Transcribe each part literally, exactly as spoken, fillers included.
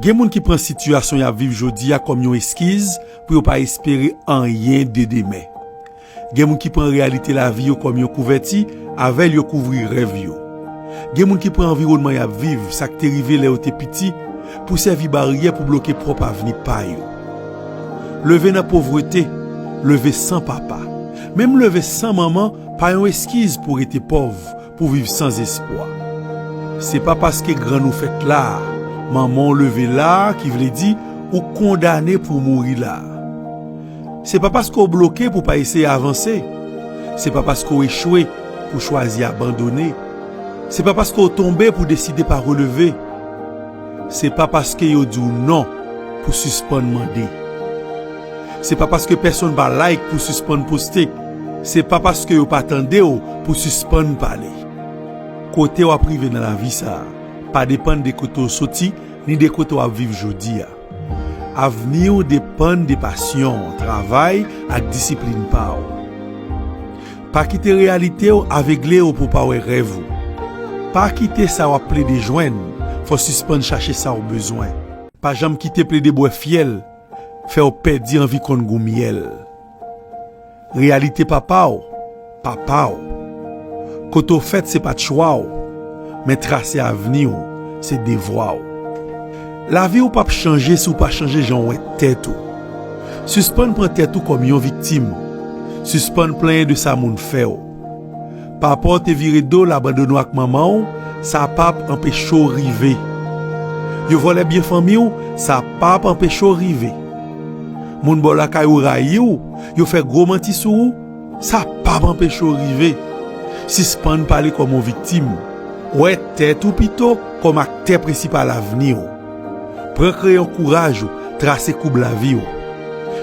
Gen moun ki pran sitiyasyon y ap viv jodi a kòm yon eskiz pou yo pa espere anyen de demen. Gen moun ki pran reyalite lavi yo kòm yon kouvèti, avè l yo kouvri rèv yo. Gen moun ki pran anviwònman y ap viv, sa k te rive lè yo te piti, pou sèvi baryè pou bloke pwòp avni pa yo. Leve nan povrete, leve san papa, menm leve san manman pa yon eskiz pou rete pòv, pou viv san espwa. Se pa paske grann ou fèt la, manman w leve la, ki vle di ou kondane pou mouri la. Se pa paske w bloke pou pa eseye avanse. Se pa paske w echwe pou chwazi abandone. Se pa paske w tonbe pou deside pa releve. Se pa paske yo di w non pou sispann mande. Se pa paske pèsonn pa like pou sispann poste. Se pa paske yo pa tande w pou sispann pale. Kote w ap rive nan lavi sa a pa depann de kote w soti ni de kote w ap viv jodi a. Avni w depann de pasyon, travay ak disiplin pa w. Pa kite reyalite w avegle w pou w pa wè rèv ou. Pa kite sa w ap plede jwenn fè w sispann chache sa w bezwen. Pa janm kite plede bwè fyèl fè w pèdi anvi konn gou myèl. Reyalite papa w, papa w. Kote w fèt se pa t chwa w, men trase avni w se devwa w. Lavi w p ap chanje si w pa chanje jan w wè tèt ou. Sispann pran tèt ou kòm yon viktim. Sispann plenyen de sa moun fè w. Papa w te vire do l abandone w ak manman w, sa p ap anpeche w rive. Yo vòlè byen fanmi w, sa p ap anpeche w rive. Moun bò lakay ou rayi w, yo fè gwo manti sou ou, sa p ap anpeche w rive. Sispann pale kòm yon viktim. Wè tèt ou pito kòm aktè prensipal avni w. Pran kreyon kouraj ou, trase koub lavi w.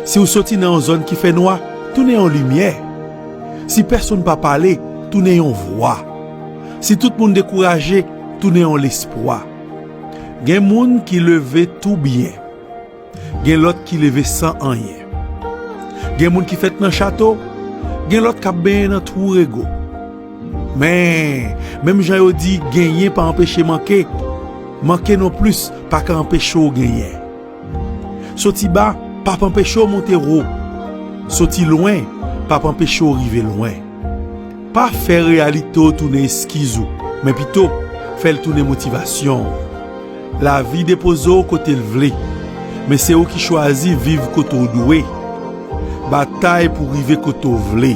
Si w soti nan yon zòn ki fè nwa, tounen yon limyè. Si pèsonn pa pale, tounen yon vwa. Si tout moun dekouraje, tounen yon lespwa. Gen moun ki leve tou byen. Gen lòt ki leve san anyen. Gen moun ki fèt nan chato, gen lòt k ap benyen nan twou rego. Men, menm jan yo di genyen pa anpeche manke, manke nonplis pa ka anpeche w genyen. Soti ba p ap anpeche w monte wo. Soti lwen p ap anpeche w rive lwen. Pa fè reyalite w tounen eskiz ou, men pito, fè l tounen motivasyon w. Lavi depoze w kote l vle, men se ou ki chwazi viv kote w dwe. Batay pou rive kote w vle.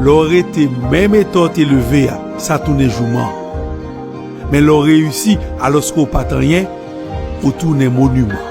Lè w rete menm eta w te leve a, sa tounen jouman. Men lè w reyisi alòske w pa t anyen, ou tounen moniman.